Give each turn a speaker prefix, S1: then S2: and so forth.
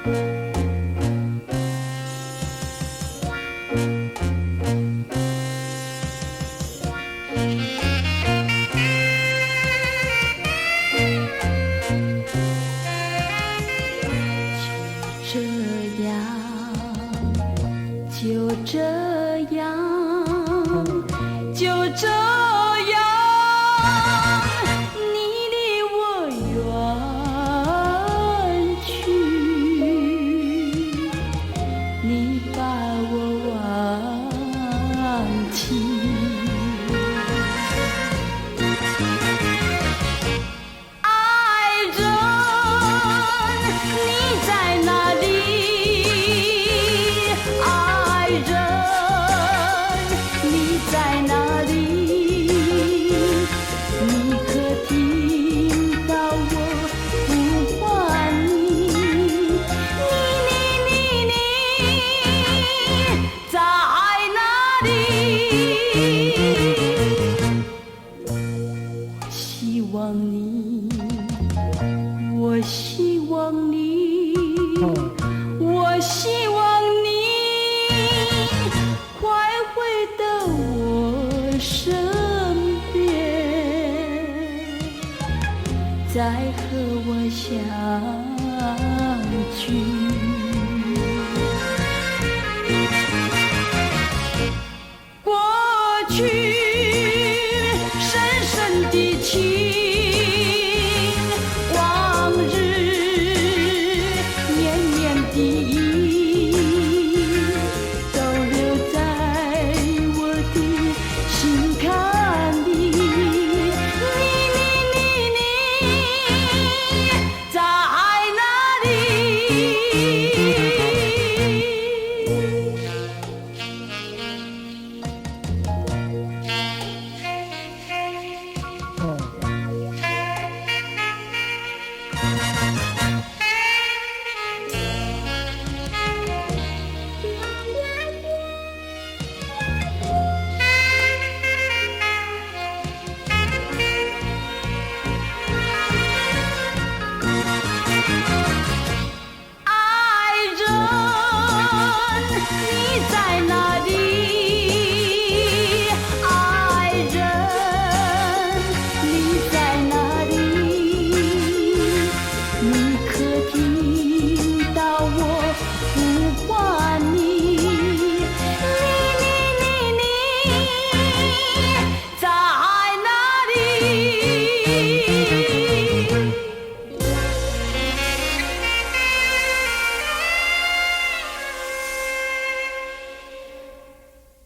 S1: 就這樣，就這樣，就這樣，你離我遠去，你把我忘記。愛人，你在哪裡？愛人，你在哪裡？你可聽到我呼喚你？你你你你在哪裡？希望你，我希望你，我希望你快回到我身邊，再和我相聚。過去深深的情，往日綿綿的意，都留在我的心坎裡。你你你你在哪裡？愛人，你在哪裡？愛人，你在哪裡？你可聽